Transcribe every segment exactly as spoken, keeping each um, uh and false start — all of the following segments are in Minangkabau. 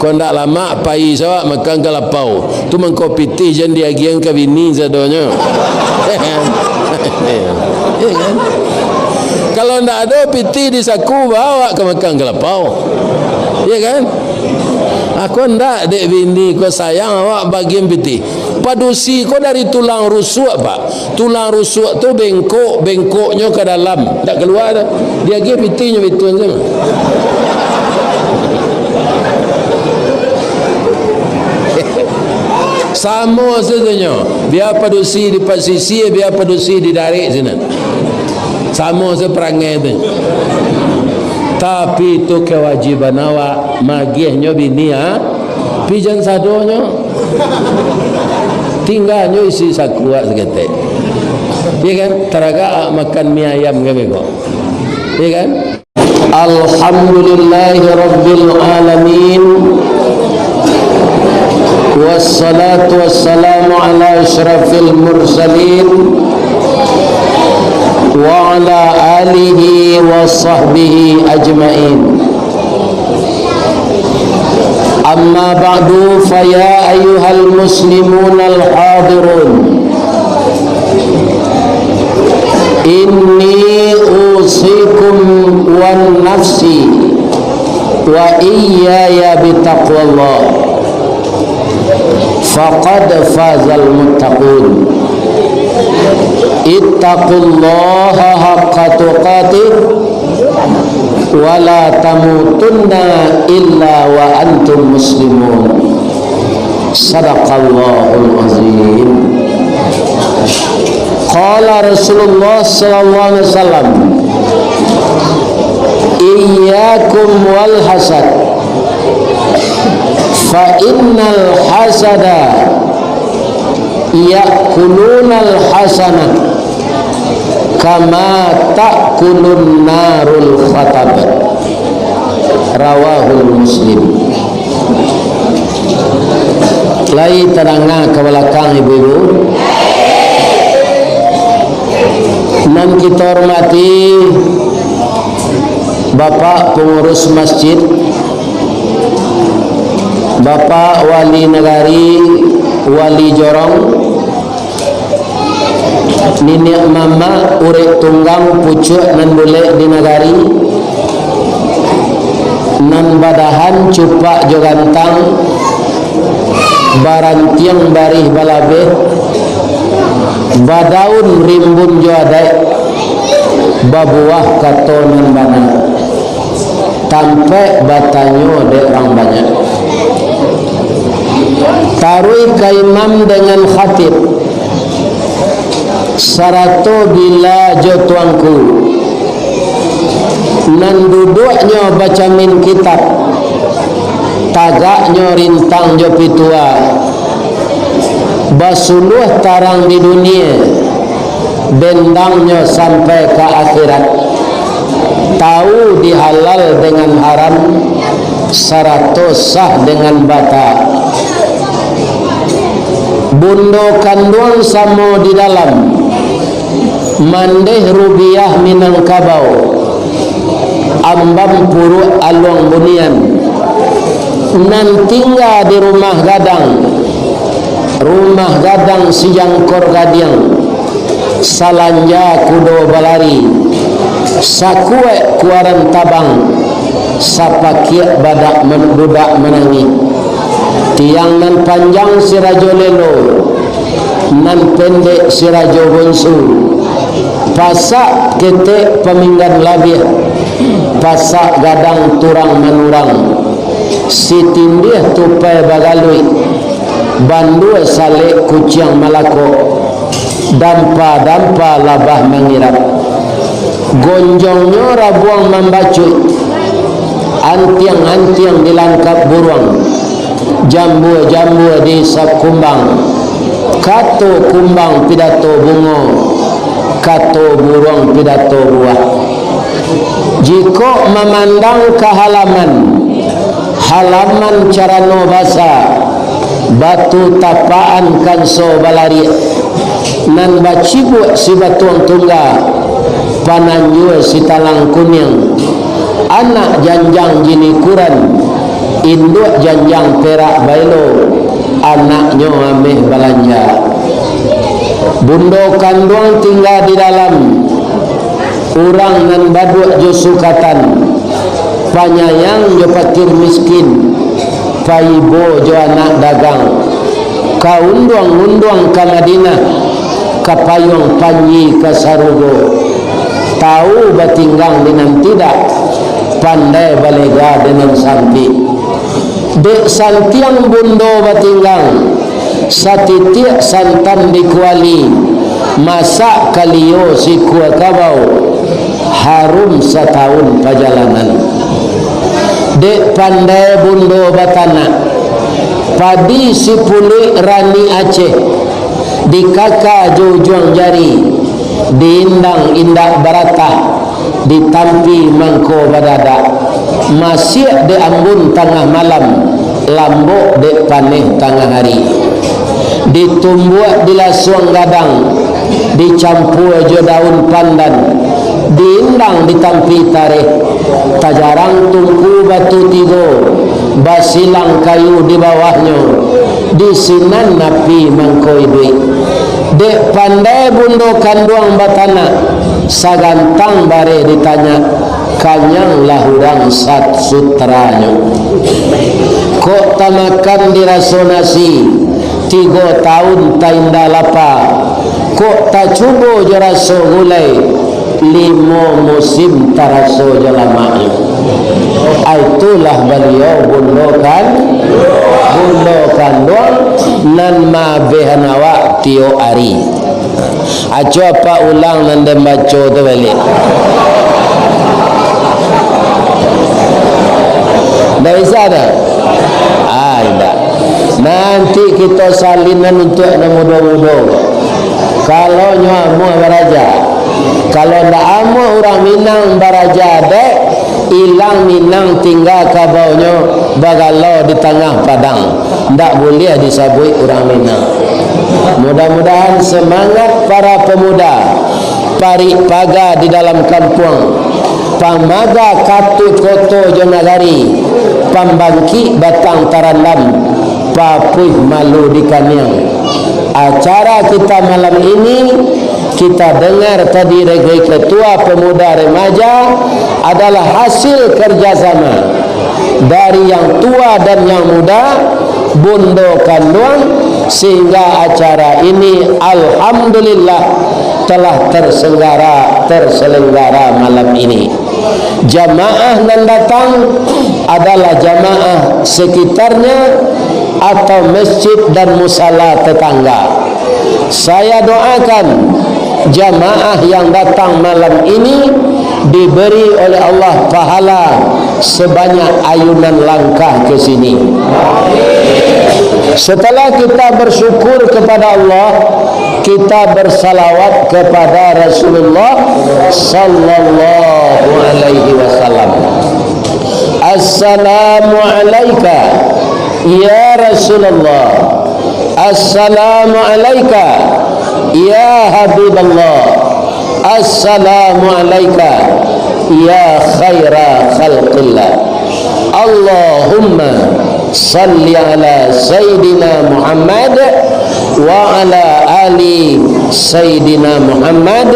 Kok ndak lamak, pai se awak makan kalapau. Tu mangko pitih jan diagiahan ka bini sadonyo. Iyo kan? Kalau ndak ado pitih di saku, bawa ka makan kalapau. Iyo kan? Ako ndak, dek bini ko sayang awak bagian pitih. Padusi ko dari tulang rusuak, Pak. Tulang rusuak tu bengkok, bengkoknyo ka dalam, dak kalua doh. Diagiah pitihnyo bituan tu. Samo sajonyo, bia padusi di pasisia, bia padusi di darek sinan. Samo se parangai tu. Tapi tu kewajiban awak, magiahnyo bini, ha? Pijan sadonyo. Tingganyo isi sakuak saketek. Iyo kan? Taragak makan mie ayam kami ko. Iyo kan? Alhamdulillahirabbil alamin. Wassalatu wassalamu ala asyrafil mursalin wa ala alihi wa sahbihi ajmain. Amma ba'du, fa ya ayyuhal muslimunal hadirun, inni usikum wa nafsi wa iyyaya bitaqwallah. Faqad fazal muttaqun. Ittaqullaha haqqa tuqatih, wa la tamutunna illa wa antum muslimun. Sadaqallahul azim. Qala Rasulullah sallallahu alaihi wasallam, iyyakum wal hasad, fa innal hasada ya'kulunal hasanah kama ta'kulun narul khatab. Rawahul Muslim. Lai tadanga ka balakang, ibu-ibu? Nan kito hormati Bapak Pangurus Masjid, Bapak Wali Nagari, Wali Jorong, niniak mamak, urek tunggang, pucuak nan bulek di nagari, nan badahan cupak jo gantang, barantiang barih balabeh, badaun rimbun jo adaik, babuah kato nan bana, tampek batanyo dek urang banyak. Taruih ka imam dengan khatib, sarato bila jo tuanku, nan duduaknyo bacamin kitab, tagaknyo rintang jo pitua, basuluah tarang di dunie, bendangnyo sampai ka akhirat, tau di halal dengan haram, sarato sah dengan bata. Bundo kanduang samo di dalam, mandeh rubiah Minangkabau, ambam puruak aluang bunian, nan tingga di rumah gadang, rumah gadang sijangkor gadiang, salanja kudo balari, sakuek kuaran tabang, sapakiak badak men-, budak manangih. Tiang nan panjang si Rajo Lelo, nan pendek si Rajo Bonsu, pasak ketek paminggan labiah, pasak gadang turang manurang, sitindih tupai bagaluik, bandua salek kuciang malakok, dampa-dampa labah mangirap. Gonjongnyo rabuang mambacuik, antiang-antiang dilangkap buruang, jambua-jambua diisap kumbang, kato kumbang pidato bungo, kato buruang pidato buah. Jikok mamandang ka halaman, halaman carano basa, batu tapaan kanso balariak, nan bacibuak si batuang tungga, pananjua si talang kuniang, anak janjang jinikuran, Induak janjang perak baelo, anaknyo ameh balanja. Bundo kanduang tingga di dalam, urang nan baduak jo sukatan, panyayang jo pakir miskin, paibo jo anak dagang, ka unduang-unduang ka Madinah, ka payuang panji ka sarugo, tau batinggang di nan tidak, pandai balega di nan sampik. Dek santiang bundo batinggang, satitiak santan di kuali, masak kalio sikua kabau, harum satahun pajalanan. Dek pandai bundo batanak, padi sipuluik rani Aceh, dikaka jo ujuang jari, diindang indak baratah, ditampi mangko badadak, masiak dek ambun tangah malam, lambok dek paneh tangah ari. Ditumbuak di lasuang gadang, dicampua jo daun pandan, diindang ditampi tareh, tajarang tungku batu tigo, basilang kayu di bawahnyo, di sinan api mangko iduik. Dek pandai bundo kanduang batanak, sagantang bareh ditanyak, kanyang lah urang sat sutranyo. Kok tamakan di raso nasi, tigo taun tainda lapa, kok tacubo jo raso gulai, limo musim taraso jo lamaknyo. Itulah baliau bundo kan, bundo kanduang nan maabehan awak tiok ari. Aco apak ulang nan den baco tu baliak. Ndak bisa dah? Ah, indak. Nanti kito salinan untuak nan mudo-mudo. Kalau nyo amuah baraja, kalau ndak amuah urang Minang baraja dek, ilang Minang tingga kabaunyo bagalo di tangah padang, ndak buliah disabuik urang Minang. Mudah-mudahan semangat para pemuda, parik paga di dalam kampuang, pamaga katuak koto jo nagari, pambangkik batang tarandam, papuih malu di kaniang. Acara kita malam ini, kita dengar tadi dari Ketua Pemuda Remaja, adalah hasil kerjasama dari yang tua dan yang muda, bundo kanduang, sehingga acara ini alhamdulillah telah terselenggara, terselenggara malam ini. Jamaah nan datang adalah jamaah sekitarnya atau masjid dan musala tetangga. Saya doakan jamaah yang datang malam ini diberi oleh Allah pahala sebanyak ayunan langkah ke sini. Setelah kita bersyukur kepada Allah, kita bersalawat kepada Rasulullah sallallahu alaihi wasallam. Assalamualaika ya Rasulullah. Assalamualaika ya Habiballah. Assalamualaika ya khaira khalqillah. Allahumma salli ala Sayyidina Muhammad wa ala ali Sayyidina Muhammad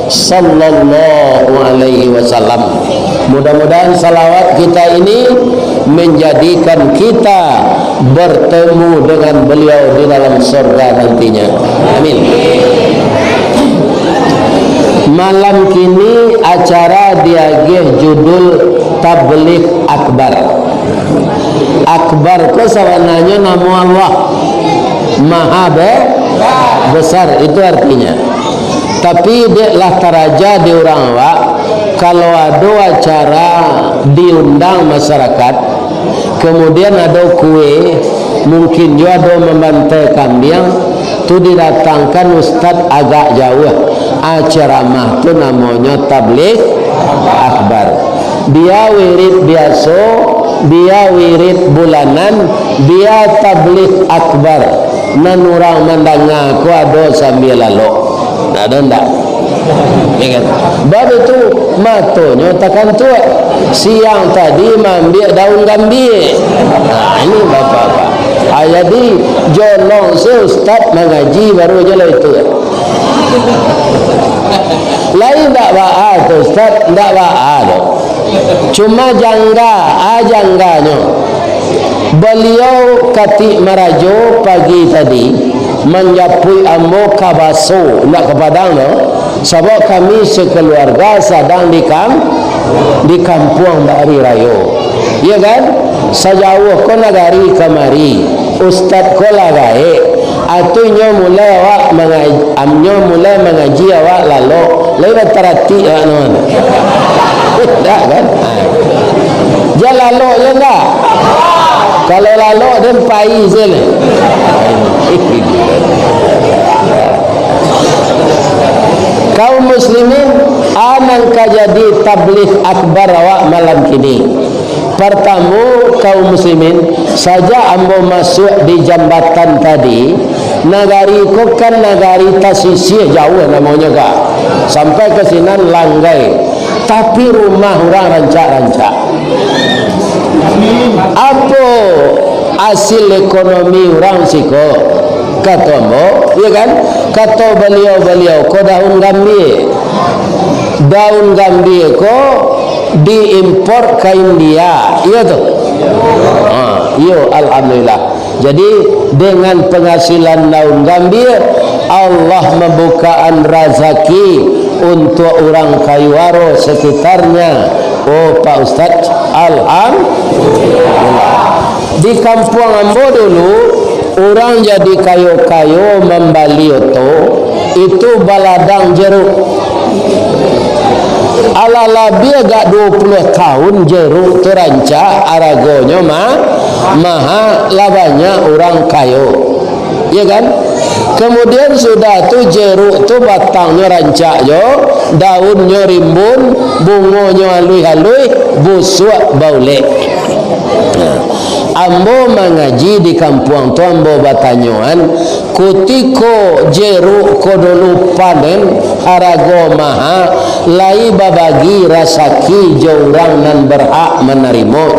sallallahu alaihi wasallam. Mudah-mudahan salawat kita ini menjadikan kita bertemu dengan beliau di dalam surga nantinya. Amin. Malam kini acara diagiah judul Tabligh Akbar. Akbar ko sabananyo namo Allah, Maha be-, Besar, itu artinya. Tapi dek lah taraja di urang awak, kalau ado acara diundang masyarakat, kemudian ado kue, mungkin juo ado mambantai kambiang, tu didatangkan ustad agak jauah. Ah, ceramah tu namonyo tabligh akbar. Bia wirid biaso, bia wirid bulanan, bia tabligh akbar, nan urang mandanga ko ado sambia lalok. Ado ndak? Ya kan? Bab itu matonyo takantuak. Siang tadi maambiak daun gambia. Nah, ini bapak-bapak. Ah, jadi jolong se ustaz mangaji baru jo lah itu. Lai ndak baa tu ustaz, ndak baa tu. Cuma jangga, ah, jangganyo. Baliau katik marajo pagi tadi, manjapuik ambo ka Baso, indak ka Padang tu, sabab kami sakaluarga sadang di kam-, di kampuang bari rayo. Iyo kan? Sajauah ko nagari kamari, ustad ko lah gaek. Atau inyo mulai awak manga-, am-, inyo mulai mangaji awak lalok, lai bataratik awak tu. Indak kan? Ha. Jan lalok je ndak? Kalau lalok, den pai se lah. Kaum muslimin, a nan ka jadi tabligh akbar awak malam kini. Partamo, kaum muslimin, sajak ambo masuak di jambatan tadi, nagari ko kan nagari tasisiah jauah namonyo ka. Sampai ka sinan langgai. Tapi rumah urang rancak-rancak. Apo asil ekonomi urang siko? Kato ambo, iyo kan? Kato baliau-baliau ko daun gambia. Daun gambia ko diimpor ka India, iyo tu? Ha, iyo, alhamdulillah. Jadi, dengan penghasilan daun gambia, Allah mambukaan razaki untuak urang Kayu Aro sekitarnya. Oh, Pak Ustaz, alhamdulillah. Di kampuang ambo dulu, urang jadi kayo-kayo mambali oto, itu baladang jeruk. Alah labiah agak duo puluah tahun jeruk tu rancak, aragonyo ma-, maha, lah banyak urang kayo. Iyo kan? Kemudian sudah tu jeruk tu batangnyo rancak jo, daunnyo rimbun, bungonyo aluih-aluih, busuak baulek. Nah, ambo mangaji di kampuang tu, ambo batanyoan, kutiko jeruk ko dulu panen, harago maha, lai babagi rasaki jo urang nan berhak manarimo,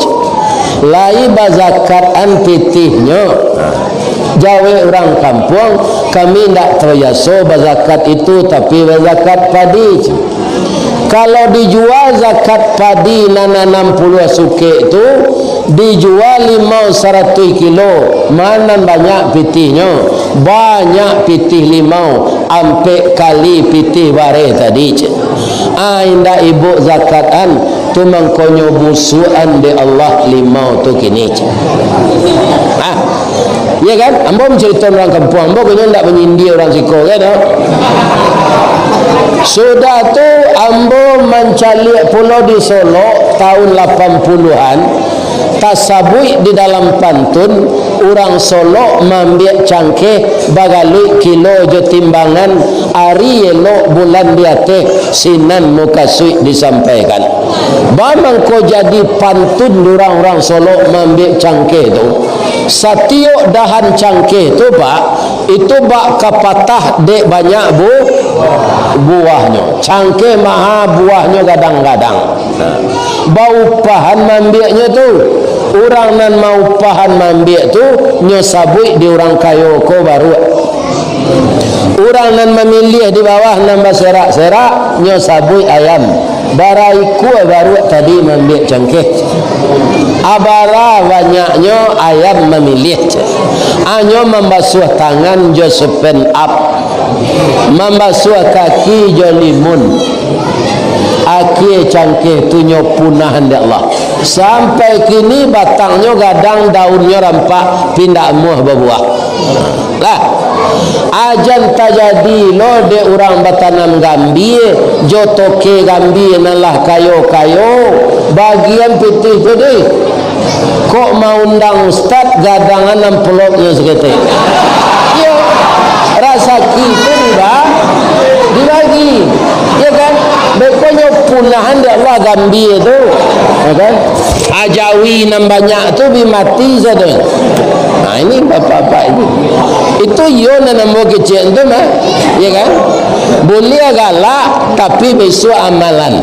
lai bazakatan pitihnyo. Jawek urang kampuang, kami indak tabiaso bazakat itu, tapi bazakat padi. Kalau dijua zakat padi nan anam puluah sukek tu, dijua limau saratuih kilo, ma nan banyak pitihnyo? Banyak pitih limau, ampek kali pitih bareh tadi, cek. Ah, indak ibuk zakatan, tu mangkonyo busuakan dek Allah limau tu kini, cek. Ah, Iya kan? Ambo mancarito urang kampuang, ambo ko nyo ndak manyindia urang siko, kan, no? Sudah tu, ambo mancaliak pulo di Solok tahun lapan puluahan, tasabuik di dalam pantun, urang Solok maambiak cangkeh, bagaluik kilo jo timbangan, ari elok bulan di ateh, sinan mukasuik disampaikan. Ba mangko jadi pantun urang-urang Solok maambiak cangkeh tu. Satiok dahan cangkeh tu, Pak, itu bak kapatah dek banyak bu-, buahnyo. Cangkeh maha, buahnyo gadang-gadang. Baupahan maambiaknyo tu. Urang nan maupahan maambiak tu, nyo sabuik di urang kayo ko baruak. Urang nan mamiliah di bawah nan baserak-serak, nyo sabuik ayam. Bara ikua baruak tadi maambiak cangkeh. Abara banyaknyo ayam mamiliah, cek. Anyo mambasuah tangan jo sepen up, mambasuah kaki jo limun. Akhia cangkeh tu nyo punahan dek Allah. Sampai kini batangnyo gadang, daunnyo rampak, pindak amuah babuah. Lah, ajan tajadi lo dek urang batanam gambia, jo toke gambia nan lah kayo-kayo, bagian pitih tu deh. Kok maundang ustad, gadangan amplopnyo saketek. Iyo, rasaki tu diba-, dibagi. Iyo kan? Bekonyo punahan dek Allah gambia tu. Iyo kan? Ajawi nan banyak tu bi mati sajo. Nah, ini bapak-bapak ini. Itu iyo nan ambo kecek tu mah. Ya kan? Boleh galak, tapi besok amalan.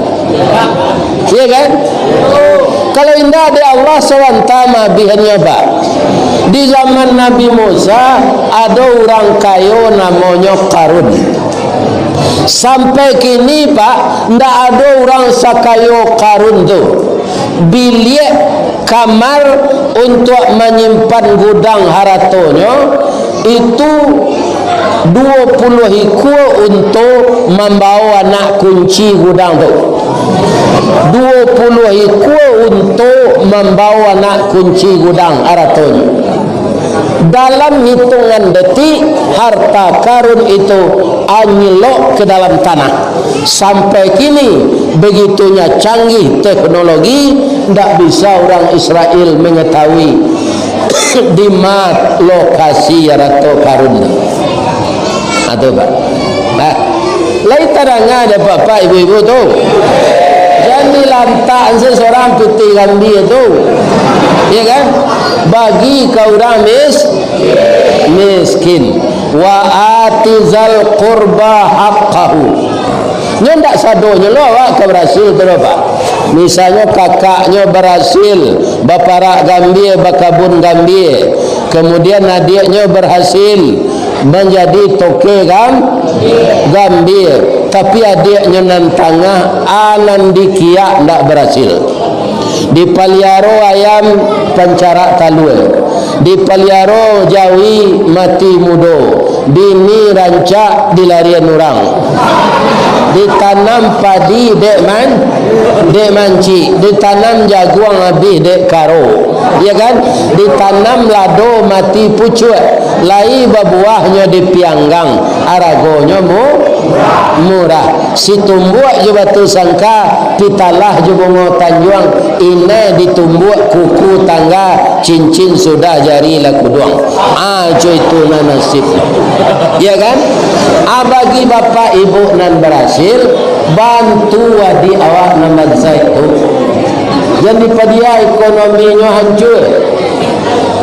Ya kan? Kalau indak dek Allah, sawanta mah abihannyo, Pak. Di zaman Nabi Musa, ado urang kayo namonyo Karun. Sampai kini, Pak, ndak ado urang sakayo Karun tu. Biliak kamar untuak manyimpan gudang haratonyo, itu duo puluah ikua unta mambao anak kunci gudang tu. Duo puluah ikua unta mambao anak kunci gudang haratonyo. Dalam hitungan detik, harta Karun itu anyelok ke dalam tanah. Sampai kini, begitunya canggih teknologi, ndak bisa urang Israel mengetahui di ma lokasi harato Karun tu. Ha, tu, Pak. Nah, lai tadanga dek bapak ibu-ibu tu. Jan dilantak se surang pitih gambia tu. Ya kan? Bagi ka urang mis-, miskin. Wa ati zal qurba haqqahu. Nyo ndak sadonyo lo awak ka barasil tu lo, Pak. Misalnyo kakaknyo barasil baparak gambia, bakabun gambia. Kemudian adiaknyo barasil manjadi toke gam-, gambia. Tapi adiaknyo nan tangah, a nan dikiak ndak barasil. Dipaliaro ayam pancarak talua, dipaliaro jawi mati mudo, bini rancak dilarian urang. Ditanam padi dek man-, dek mancik, ditanam jaguang abih dek karo, ya kan? Ditanam lado mati pucuak, lai babuahnyo dipianggang, aragonyo mu-, murah. Situmbuak jo batu sangka, pitalah jo bungo tanjuang, inai ditumbuak kuku tangga, cincin sudah jari lah kuduang. Ah, jo itu nan nasib. Ya kan? Ah, bagi bapak ibu nan barasil, bantu adik awak nan bansaik tu. Jan dipadia ekonominyo hancua.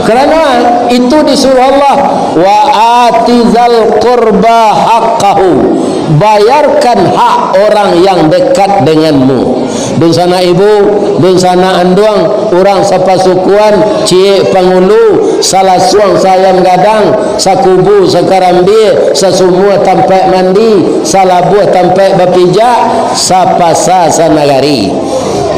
Karano itu disuruah Allah, "Wa ati zal qurba haqqahu." Bayarkan hak orang yang dekat denganmu. Dunsanak ibu, dunsanak anduang, urang sapasukuan, ciek pangulu, salasuang saayam gadang, sakubu sakarambia, sasumua tampaik mandi, salabuah tampaik bapijak, sapasa sanagari.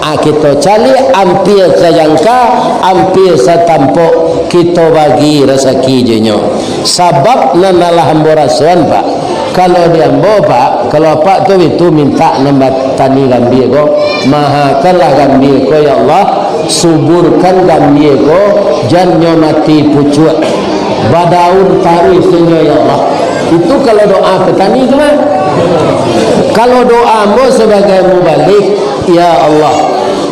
Ah, kito caliak ampia sajangka, ampia satampok, kito bagi rasaki jo inyo. Sabab nan alah ambo rasoan, Pak. Kalau di ambo, Pak, kalau apak tu itu mintak nan batani gambia ko, mahakanlah gambia ko, ya Allah, suburkan gambia ko, jan nyo mati pucuak, badaun taruih inyo, ya Allah. Itu kalau doa petani tu mah. Kalau doa ambo sabagai mubalig, "Ya Allah,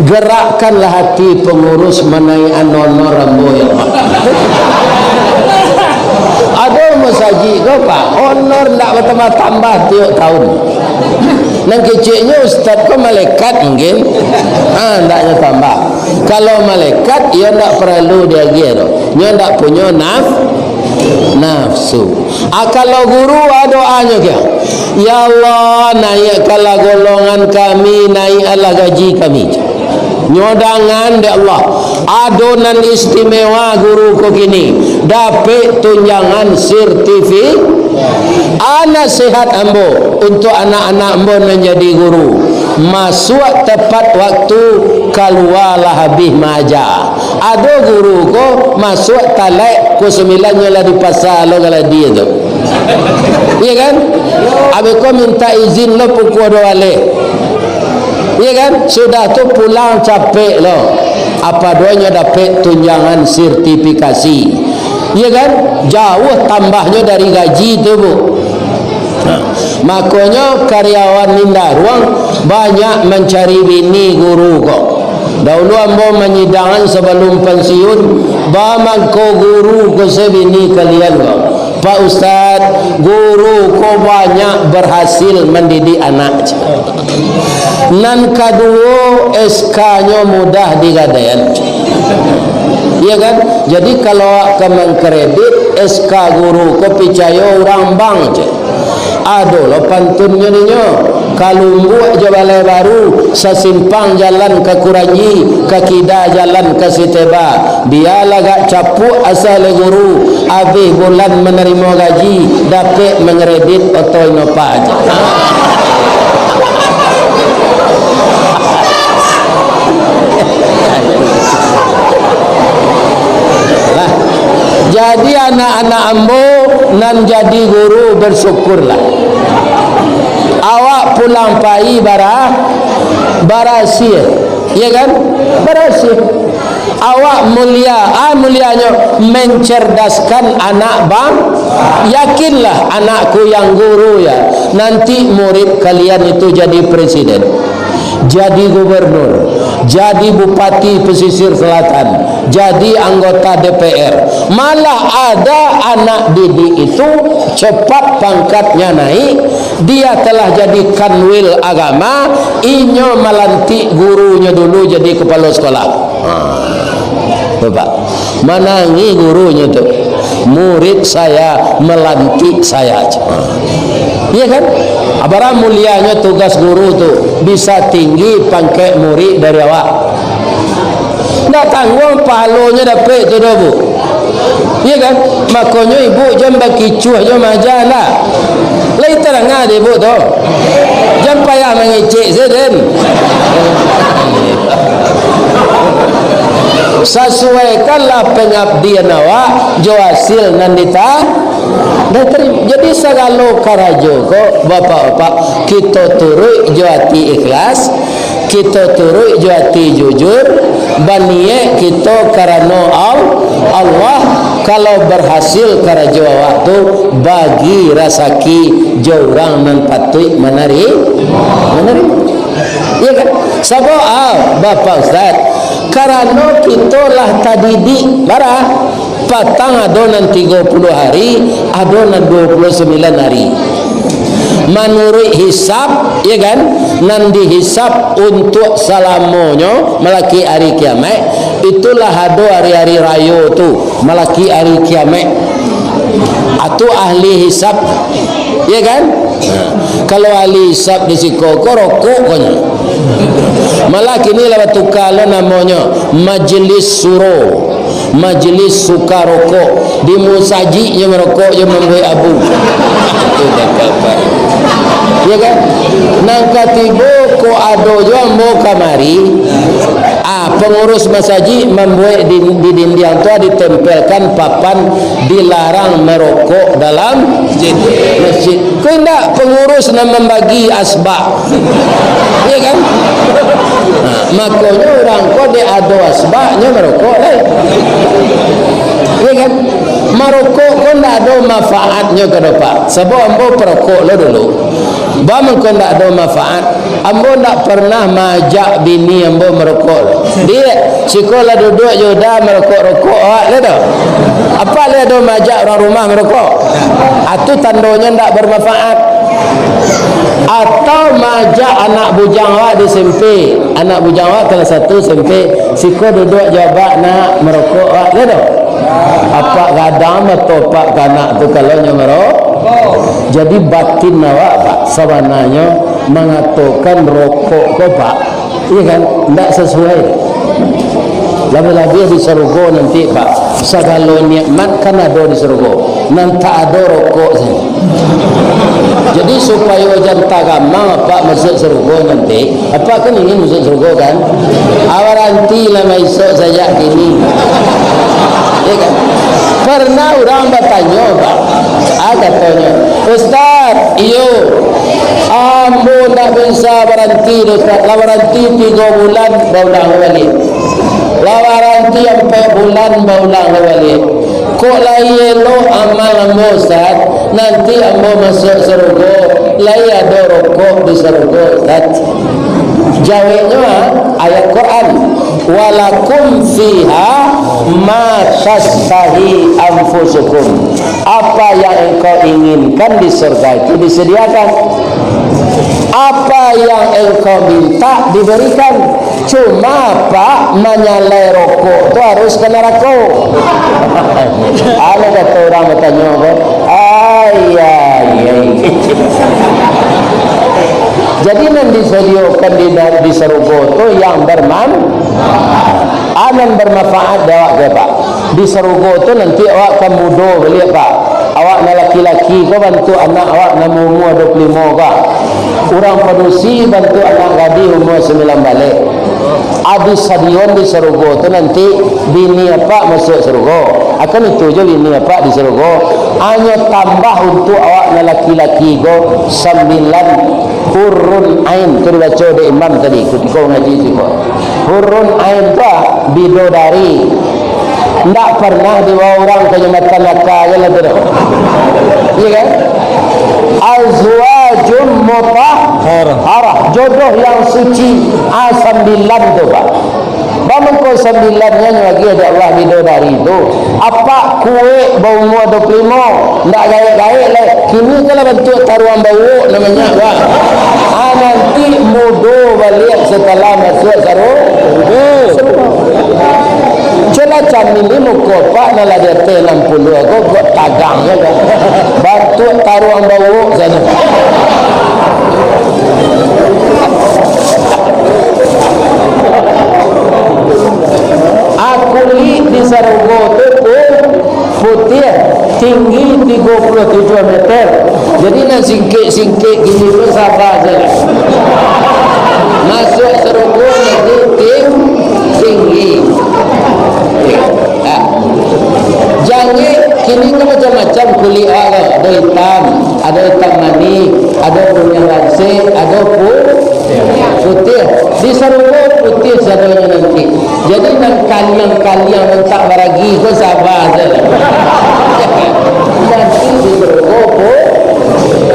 gerakkanlah hati pengurus manaiakan honor ambo, ya Allah." Ado masajik ko, Pak, honor ndak batambah-tambah tiok tahun. Nan keceknyo ustaz ko malaikat mungkin. Ah, ndaknyo tambah. Kalau malaikat, iyo ndak paralu diagiah doh. Nyo ndak punyo naf-, nafsu. Ah, kalau guru, ah, doanyo kio, "Ya Allah, naiakkanlah golongan kami, naiakkanlah gaji kami." Nyo dangan dek Allah, ado nan istimewa guru ko kini, dapek tunjangan sertifi-, ah, nasihat ambo untuak anak-anak ambo nan jadi guru, masuak tepat waktu, kalualah abih maaja. Ado guru ko masuak talaik, pukua sambilan nyo lah di pasa lo galadi tu. Iya kan? Abih ko minta izin lo pukua duo baleh. Iya kan? Sudah tu pulang capek lo. Apa duonyo dapek tunjangan sertifikasi. Iya kan? Jauh tambahnyo dari gaji tu, Bu. Nah, makonyo karyawan Indaruang banyak mancari bini guru ko. Daulu ambo manyidangan sabalum pansiun, ba mangko guru ko se bini kalian ko. "Pak Ustaz, guru ko banyak berhasil mandidik anak. Nan kaduo, S K-nyo mudah digadaian." Iya kan? Jadi, kalau awak ka mangkredit, S K guru ko picayo urang bank je. Ado lo pantunnyo ninyo, ka Lumbuk jo Balai Baru, sasimpang jalan ka Kuranji, ka kida jalan ka Siteba. Bialah agak capuak asa le guru, abih bulan manarimo gaji, dapek mangkredit oto Innova je. Lah. Jadi, anak-anak ambo nan jadi guru, bersyukurlah. Awak pulang pai bara-, barasiah, ya kan? Barasiah. Awak mulia, ah, mulianyo mencerdaskan anak bang-, yakinlah, anakku yang guru ya, nanti murid kalian itu jadi presiden, jadi gubernur, jadi bupati pesisir selatan, jadi anggota D P R. Malah ada anak didik itu cepat pangkatnya naik, dia telah jadi kanwil agama, inyo malantik gurunyo dulu jadi kepala sekolah. Ha. Nampak? Manangih gurunyo tu. "Murid saya melantik saya." Ha. Iya kan? Abarah mulianyo tugas guru tu, bisa tinggi pangkek murid dari awak. Ndak tangguang pahalonyo dapek tu doh, Bu. Iya kan? Makonyo ibu jan bakicuah jo maaja ndak. Lai tarang dek ibu tu. Jan payah mangecek se den. Sasuaikanlah pangabdian awak jo hasil nan dita-, ditarimo. Jadi sagalo karajo ko, bapak-bapak, kito turuik jo ati ikhlas, kito turuik jo ati jujur, baniaik kito karano Al-, Allah. Kalau berhasil karajo awak tu, bagi rasaki jo urang nan patuik manari-, manarimo. Iya kan? Sabab, ah, Bapak Ustaz, karano kito lah tadidik, bara? Patang ado nan tigo puluah hari, ado nan duo puluah sambilan hari. Manuruik hisab, ya kan, nan dihisab untuak salamonyo malakik ari kiamaik, itulah ado ari-ari rayo tu, malakik ari kiamaik. Atu ahli hisab, ya kan? Nah, kalau ahli hisab di siko ko rokok ko nyo. Malah kini lah batuka lo namonyo, majelis suro. Majelis suka rokok, di musajik nyo marokok jo mambuek abu. Ya kan? Nan katibo ko ado jo ambo kamari, ah, pangurus masajik mambuek di, di dindiang tu ditempelkan papan dilarang marokok dalam masjid. Ko indak pangurus nan mambagi asbak. Iya kan? Nah, makonyo urang ko dek ado asbaknyo marokok lai. Iya kan? Marokok ko ndak ado manfaatnyo ka dopak. Sabab ambo parokok lo dulu. Ba mangko ndak ado manfaat. Ambo ndak pernah maajak bini ambo marokok lo. Diak, siko lah duduak jo Uda marokok-rokok awak lai doh. Apak lai ado maajak urang rumah marokok? Atu tandonyo ndak bermanfaat. Atau maajak anak bujang awak di S M P, anak bujang awak kelas satu S M P, siko duduak jo abak nak marokok awak lai doh. Apak gadang mato apak ka anak tu kalau nyo marokok. Jadi batin awak, Pak, sabananyo mangatokan rokok ko, Pak, iya kan, ndak sasuai. Labiah-labiah di sarugo nanti, Pak, sagalo nikmat kan ado di sarugo, nan tak ado rokok sajo. Jadi, supayo jan tagamang apak masuak sarugo nanti, apak kan ingin masuak sarugo kan? Awaranti lah maisok sajak kini. Ya kan? Pernah urang batanyo, Pak, ah, katonyo, "Ustaz, iyo, ambo ndak bisa baranti doh, Ustaz. Lah baranti tigo bulan, baulang baliak. Lah baranti ampek bulan, baulang baliak. Kok lai elok amal ambo, Ustaz? Nanti ambo masuak sarugo, lai ado rokok di sarugo, Ustaz." Jaweknyo, ah, ayat Quran, "Walakum fiha ma tastahi anfusukum." Apa yang engkau inginkan di surga itu disediakan. Apa yang engkau minta diberikan. Cuma, Pak, manyalai rokok tu harus ka narako. Alah, kato urang batanyo ko. Ai, ai, ai. Jadi, nan disodiokan di, di sarugo tu yang berman-, a, nan bermanfaat di awak ke, Pak. Di sarugo tu nanti awak ka mudo baliak, Pak. Awak nan laki-laki ko bantuak anak awak nan umua duo puluah limo ko. Urang padusi bantuak anak gadih umua sambilan baleh. A, disadion di sarugo tu nanti bini apak masuak sarugo. Akan itu jo bini apak di sarugo. Hanyo tambah untuak awak nan laki-laki ko sambilan hurun ain. Tu dibaco dek imam tadi, kutiko ngaji siko. Hurun ain tu, ah, bidodari. Ndak pernah dibawa urang ka Jambatan Naka je lah tu doh. Iya kan? Azwajum mutahharah. Jodoh yang suci. Ah, sambilan tu, Pak. Bamangko sambilannyo lagi ada Allah bidodari tu. Apak kuek baumua duo puluah limo, ndak gaek-gaek lai. Kini tu lah bantuak taruang bauak namonyo, Pak. Ah, nanti mudo baliak satalah masuak saru-, sarugo. Cubolah camili muko Pak nan lah di ateh anam puluah ko, kok tagang je, Pak. Bantuak taruang bauak sajo. Ah, kulik di sarugo tu pu-, putiah, tinggi tigo puluah tujuah meter. Jadi, nan singkek-singkek gini tu saba sajo. Masuak sarugo nanti ting-, tinggi. Ah. Jangek kini kan macam-macam kulik awak ko. Ado itam, ado itam manih, ado kuning ransek, ado pu-, putiah. Di sarugo putiah sadonyo nanti. Jadi, nan kaliang-kaliang nan tak baragi ko saba sajo. Nanti di sarugo pu-,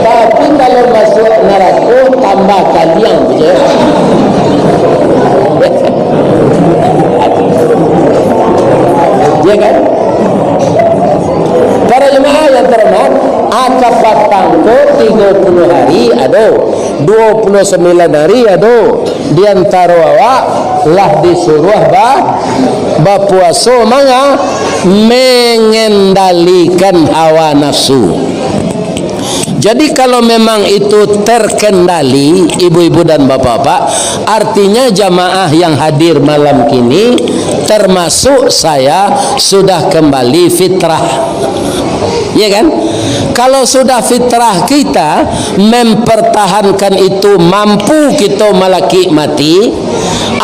tapi kalau masuak narako, tambah kaliang je. Ya kan? Para jemaah yang terhormat, a, kapatang ko tigo puluah hari ado, duo puluah sambilan hari ado, di antaro awak lah disuruah ba-, bapuaso, manga-, mengendalikan hawa nafsu. Jadi, kalau memang itu terkendali, ibu-ibu dan bapak-bapak, artinya jamaah yang hadir malam kini, termasuk saya, sudah kembali fitrah. Ya kan? Kalau sudah fitrah kita, mempertahankan itu, mampu kita malakik mati,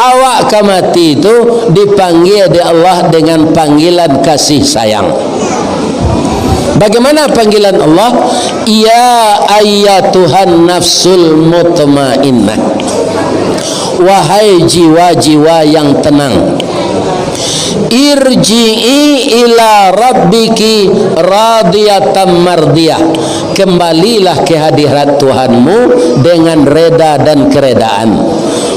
awak ka mati tu dipanggia dek Allah dengan panggilan kasih sayang. Bagaimana panggilan Allah? "Ya ayyatuhan nafsul mutmainnah." Wahai jiwa-jiwa yang tenang. "Irji'i ila rabbiki radiyatan mardiyah." Kembalilah ke hadirat Tuhanmu dengan reda dan keredaan.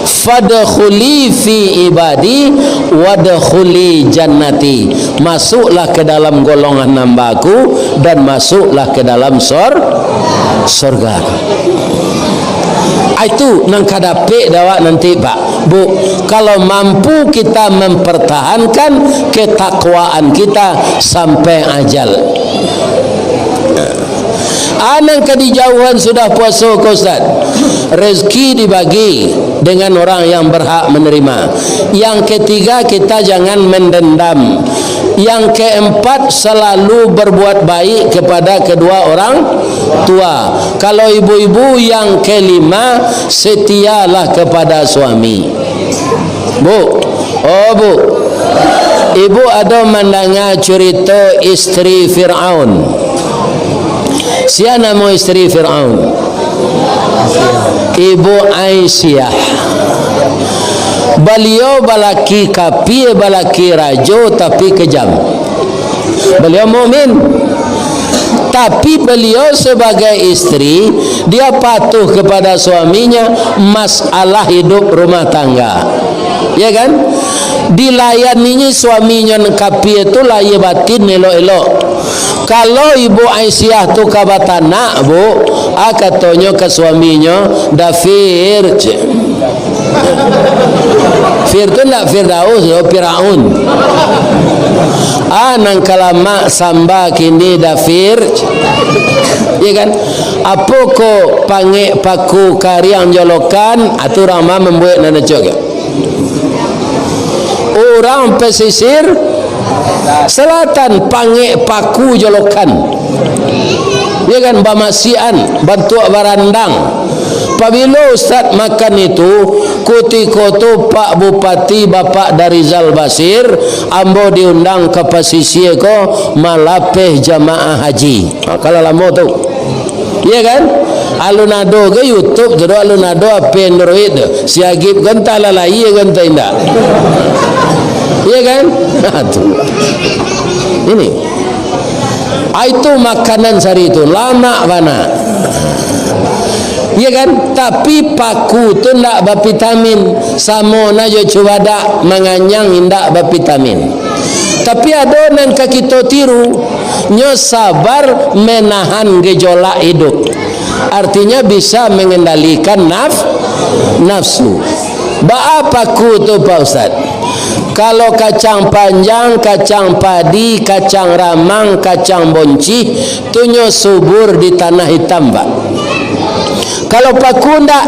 "Fadkhuli fi ibadi wadkhuli jannati." Masuklah ke dalam golongan hamba-Ku dan masuklah ke dalam sor-, sorga. Ah, itu nan ka dapek dek awak nanti, Pak. Bu, kalau mampu kita mempertahankan ketakwaan kita sampai ajal. Ah, nan ka dijauhan sudah puaso ko, Ustaz. Rezeki dibagi dengan orang yang berhak menerima. Yang ketiga, kita jangan mendendam. Yang keempat, selalu berbuat baik kepada kedua orang tua. Kalau ibu-ibu, yang kelima, setialah kepada suami. Bu, oh, Bu. Ibu ado mandanga curito isteri Firaun? Sia namo isteri Firaun? Ibu Aisyah. Baliau balaki kapie, balaki rajo, tapi kejam. Baliau mukmin. Tapi beliau sebagai isteri, dia patuh kepada suaminya, masalah hidup rumah tangga. Ya kan? Dilayani suaminyo nan kapie tu lahia batin elok-elok. Kalau Ibu Aisyah tu ka batanak, Bu, ah, katonyo ka suaminyo, "Dafir," cek. Fir tu ndak Firdaus, doh, Firaun. "Ah, nan ka lamak samba kini, Dafir," cek. Iya kan? Apo ko pangek paku kariang jolokan, ah, tu urang ma mambuek nan acok. Urang pesisir selatan pangek paku jolokan. Ya kan, bamasiakan, bantuak barandang. Pabilo ustaz makan itu, kutiko tu Pak Bupati, Bapak Darizal Basir, ambo diundang ka pasisia ko malapeh jamaah haji. Ha, kalau lamo tu. Iya kan? Alun ado ke YouTube tu, alun ado H P Android tu. Si Agib kan entah lah lahia kan entah indak. Iya kan? Ha, tu. Ini. Ah, itu makanan sari tu, lamak bana. Iya kan? Tapi paku tu ndak bavitamin. Samo na jo cubadak, manganyang indak bavitamin. Tapi ado nan ka kito tiru, nyo sabar menahan gejolak hidup. Artinya bisa mengendalikan naf-, nafsu. Baa paku tu, Pak Ustaz? Kalau kacang panjang, kacang padi, kacang ramang, kacang boncih, tu nyo subur di tanah itam, Pak. Kalau paku ndak,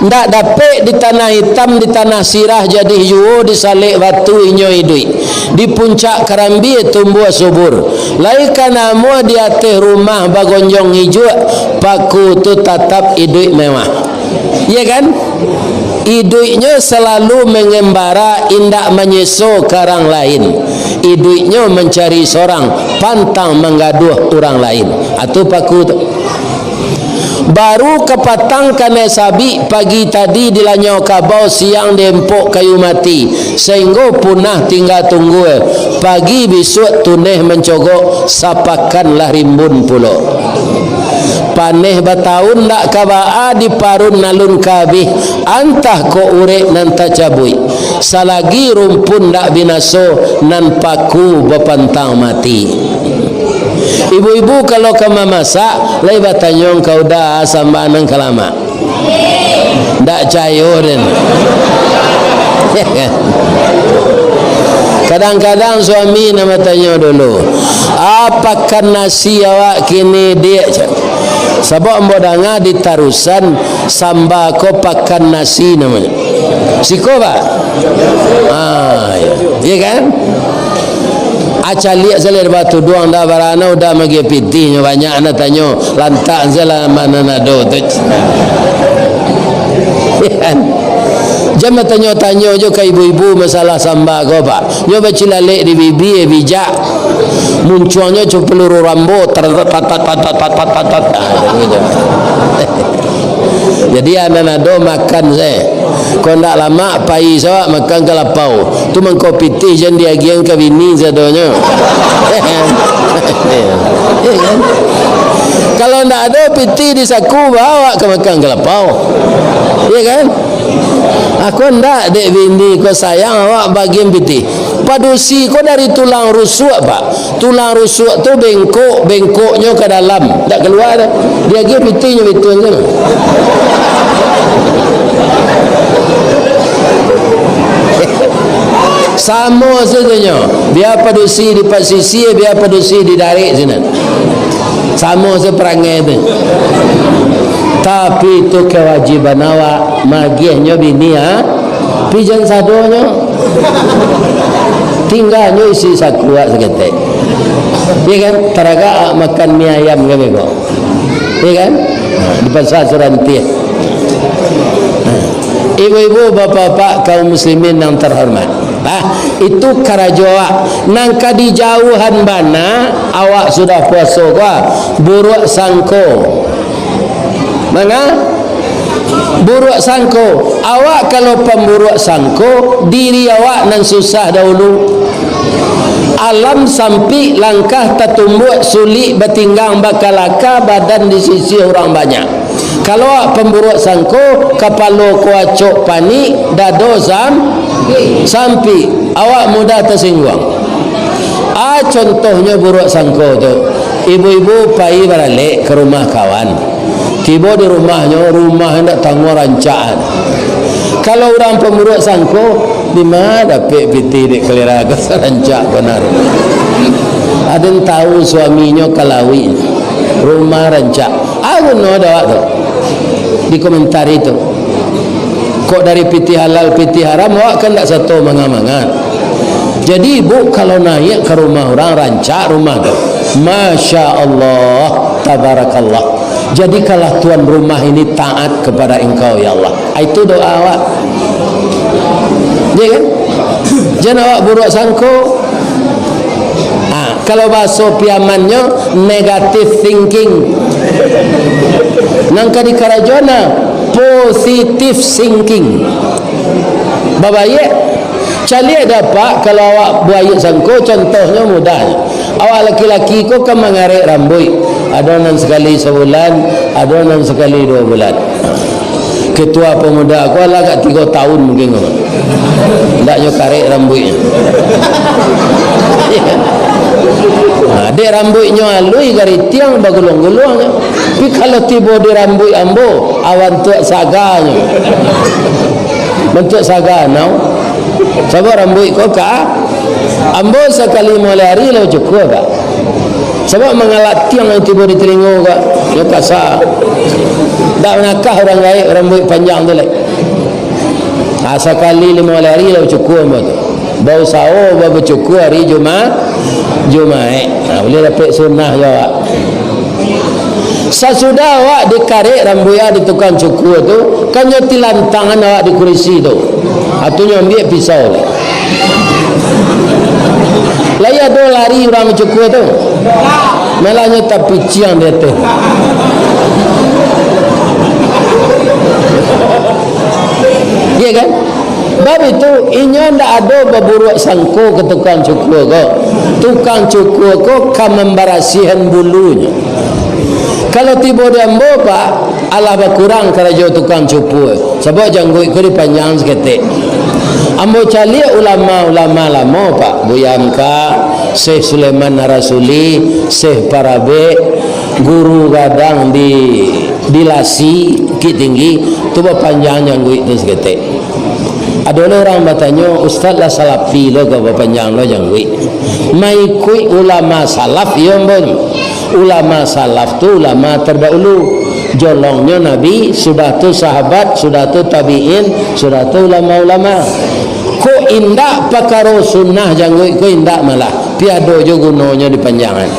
ndak dapek di tanah itam, di tanah sirah, jadi juo, di salek batu inyo iduik. Di puncak karambia tumbuah subur. Lai ka namuah di ateh rumah bagonjong ijuak, paku tu tatap iduik mewah. Iya kan? Iduiknyo salalu mengembara, indak manyeso ka urang lain. Iduiknyo mancari sorang, pantang manggaduah urang lain. Atu paku tu. Baru kapatang kanai sabik, pagi tadi dilanyau kabau, siang diempok kayu mati, sainggo punah tingga tunggua, pagi bisuak tuneh mancogok, sapakan lah rimbun pulo. Paneh bataun ndak ka baa, diparun alun ka abih, antah kok urek nan tacabuik, salagi rumpun ndak binaso, nan paku bapantang mati. Ibu-ibu kalau ka mamasak, lai batanyo ka uda samba nan ka lamak. Ndak cayo den. Kadang-kadang suami nan batanyo dulu, "Ah, pakan nasi awak kini, Diak?" Sabab ambo danga di Tarusan, samba ko pakan nasi namonyo. Siko, Pak? Ah, iya. Iya kan? Ah, caliak salah batuduang dah barano, udah magi pitih nyo banyak nak tanyo, lantak salah mana nado tu. Jan batanyo-tanyo jo ka ibu-ibu masalah samba ko, Pak. Nyo bacilalek di bibia, bijak. Muncuangnyo cuma peluru Rambo, tar, tar, tar. Ah, gitu. Jadi, anan ado makan se. Kok ndak lamak, pai se awak makan ka lapau. Tu mangko pitih jan diagiahan ka bini sadonyo. Iya kan? Kalau ndak ado pitih di saku, bawa ka makan ka lapau. Iya kan? Aku ndak, dek bini ko sayang, awak bagian pitih. Padusi ko dari tulang rusuk, Pak. Tulang rusuk tu bengkok, bengkoknyo ka dalam, dak kalua doh. Diagiah pitihnyo bitu se. Samo sajonyo, bia padusi di pasisia, bia padusi di darek sinan. Samo se parangai tu. Tapi tu kawajiban awak, magiahnyo bini, ha? Tapi jan sadonyo. Tingganyo isi sakuak saketek. Iya kan? Taragak makan mie ayam kan beko. Iya kan? Di pasar Serantiah. Ibu-ibu, bapak-bapak, kaum muslimin yang terhormat. Ah, itu karajo awak. Nan ka dijauahan bana, awak sudah puaso ko, buruak sangko. Manga? Buruak sangko. Awak kalau pamburuak sangko, diri awak nan susah dahulu. Alam sampik, langkah tatumbuak, sulik batinggang, bakalaka, badan disisiah urang banyak. Kalau awak pamburuak sangko, kapalo ko acok panik, dado sam-, sampik, awak mudah tasingguang. Ah, contohnyo buruak sangko tu. Ibu-ibu pai baralek ka rumah kawan. Tibo di rumahnyo, rumah indak tangguang rancak. Kalau urang pamburuak sangko, di ma dapek pitih dek kalera ko, rancak bana rumah. Aden tahu suaminyo ka lawik, rumah rancak. Ah, guno dek awak tu. Dikomentari tu. Kok dari pitih halal, pitih haram, awak kan ndak sato manga-manga. Jadi, ibu kalau naiak ka rumah urang, rancak rumah tu. Masya Allah, tabarakallah. Jadikanlah tuan rumah ini taat kepada Engkau, ya Allah. Ah, itu doa awak. Ya kan? Jan awak buruak sangko. Ha, kalau bahaso Piamannyo, negative thinking. Nan ka dikarajoan, nah, positive thinking. Babaiak, caliak dek Apak, kalau awak baiak sangko, contohnyo mudah. Awak laki-laki ko kan mangarek rambuik. Ado nan sakali sabulan, ado nan sakali duo bulan. Ketua pemuda ko alah agak tigo tahun mungkin ko. Ndak nyo karek rambuiknyo. Ha, dek rambuiknyo alui, garitiang, baguluang-guluang. Tapi kalau tibo di rambuik ambo, awan tuak saganyo. Bantuak saga nau. Sabab rambuik ko ka ambo sakali limo baleh ari lah bacukua, Pak. Sabab mangalatiang nan tibo di talingo, Pak. Yo kasa. Ndak manakah urang gaek rambuik panjang tu lai. Ha, sakali limo baleh ari lah bacukua ambo tu. Bausaho ba-, bacukua ari Juma-, Jumaik. Ha, buliah dapek sunnah jo awak. Sasudah awak dikarek rambuik awak di tukang cukua tu, kan nyo tilantangan awak di kurisi tu. Atu nyo ambiak pisau lai. Lai ado lari urang cukua tu. Malah nyo tapiciang di ateh. Iya kan? Bab itu, inyo ndak ado baburuak sangko ka tukang cukua ko. Tukang cukua ko ka mambarasiahan bulunyo. Kalau tibo di ambo, Pak, alah bakurang karajo tukang cukua. Sabab jangguik ko dipanjang saketek. Ambo caliak ulama-ulama lamo, Pak. Buya Hamka, Syekh Sulaiman Ar-Rasuli, Syekh Parabek, Guru Gadang di, di Lasi, Bukittinggi, tu bapanjang jangguik tu saketek. Ado lo urang batanyo, "Ustaz lah salafi lo, ka bapanjang lo jangguik?" Maikuik ulama salaf, iyo, ambo. Ulama salaf tu ulama tardahulu. Jolongnyo Nabi, sudah tu sahabat, sudah tu tabiin, sudah tu ulama-ulama. Kok indak pakaro sunnah jangguik ko indak malah. Tapi ado jo gunonyo dipanjangan.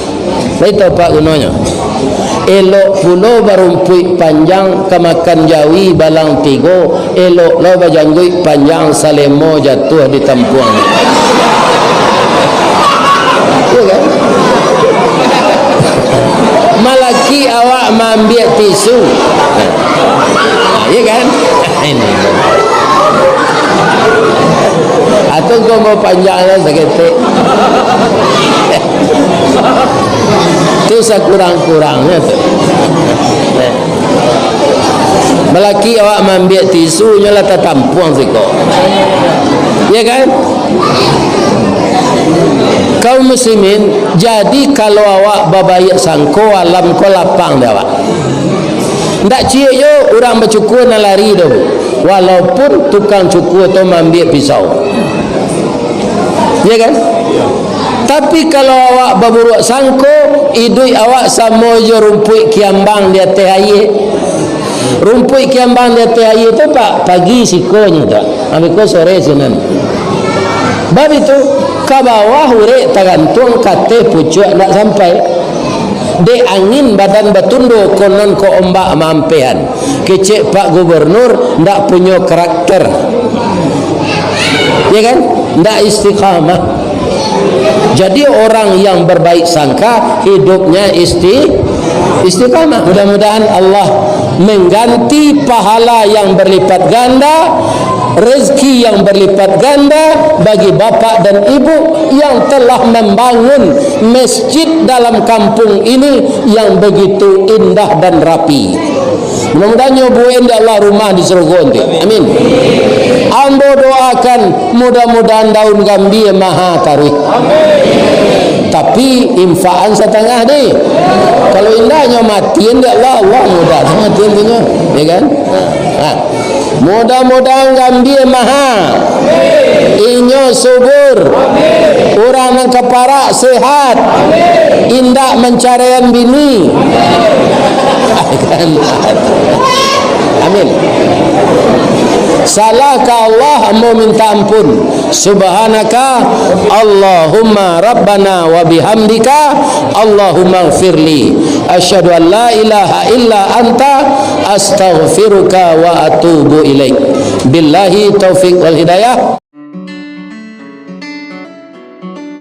Lai tau, Pak, gunonyo? Elok pulo barumpuik panjang ka makan jawi balang tigo, elok lo bajangguik panjang salemo jatuah di tampuang. Iya kan? Malaki awak maambiak tisu. Iya kan? Ini. Atau kau mau panjang lah saketek. Tu sakurang-kurangnyo tu. Malaki awak maambiak tisu, nyo lah tatampuang siko. Ya kan? Kaum muslimin, jadi kalau awak babaiak sangko, alam ko lapang dek awak. Ndak ciek jo urang bacukua nan lari tu, walaupun tukang cukua tu maambiak pisau. Ya kan? Tapi kalau awak baburuak sangko, iduik awak samo jo rumpuik kiambang di ateh aia. Rumpuik kiambang di ateh aia tu, Pak, pagi sikonyo tu, abih ko sore sinan. Bab itu, ka bawah urek tagantuang, ka ateh pucuak ndak sampai. Dek angin badan batundo, konon ko ombak maampehan. Kecek Pak Gubernur, ndak punyo karakter. Ya kan? Ndak istiqamah. Jadi, orang yang berbaik sangka, hidupnya isti-, istiqamah. Mudah-mudahan Allah mengganti pahala yang berlipat ganda, rezeki yang berlipat ganda bagi bapak dan ibu yang telah membangun masjid dalam kampung ini yang begitu indah dan rapi. Mudah-mudahan nyo buek dek Allah rumah di sarugo nanti. Amin. Ambo doakan, mudah-mudahan daun gambia maha taruih. Tapi infakan satangah deh. Kalau indak, nyo matian dek Allah, Allah mudah tu matian tu nyo, ya kan? Ha. Mudah-mudahan Gambia maha, inyo subur, urang nan kaparak sehat, indak mancaraian bini. Amin. Salah ka Allah, ambo minta ampun. Subhanaka Allahumma Rabbana wa bihamdika, Allahumma gfirli. Asyhadu an la ilaha illa anta, astaghfiruka wa atubu ilaik. Billahi taufiq wal hidayah.